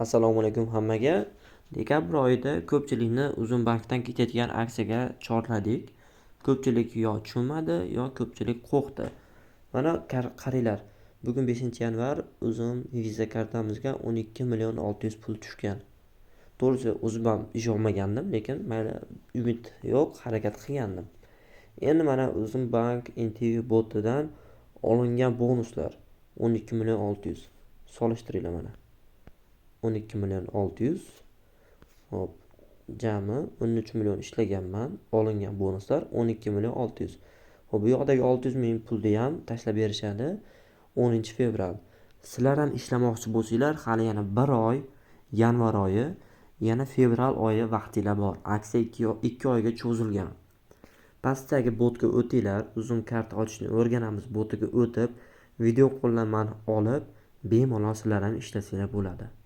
Assalomu alaykum hammaga. Dekabr oyida ko'pchilikni Uzum bankdan ketayotgan aksiyaga chorladik. Ko'pchilik yo tushunmadi, yo ko'pchilik qo'rqdi. Mana qaranglar. Bugun 5-yanvar Uzum Visa kartamizga 12 million 600 pul tushgan. To'g'risi o'zim ham ishonmagandim, lekin mayli, umid yo'q, harakat qilgandim. Endi mana Uzum bank NTV botidan olingan bonuslar 12 million 600. Solishtiringlar mana. 12 million 600. Hop, jami 13 million ishlaganman. Olingan bonuslar 12 million 600. Hop, bu yoqdagi 600 ming pulni ham tashlab berishadi 10-fevral. Sizlar ham ishlamoqchi bo'lsanglar, hali yana bir oy, yanvar oyi, yana fevral oyi vaqtinglar bor. Aksiya 2 oyga cho'zilgan. Pastdagi botga o'tinglar, Uzum karta ochishni o'rganamiz botiga o'tib, video qo'llanmani olib, bemalol sizlar ham ishlasanglar bo'ladi.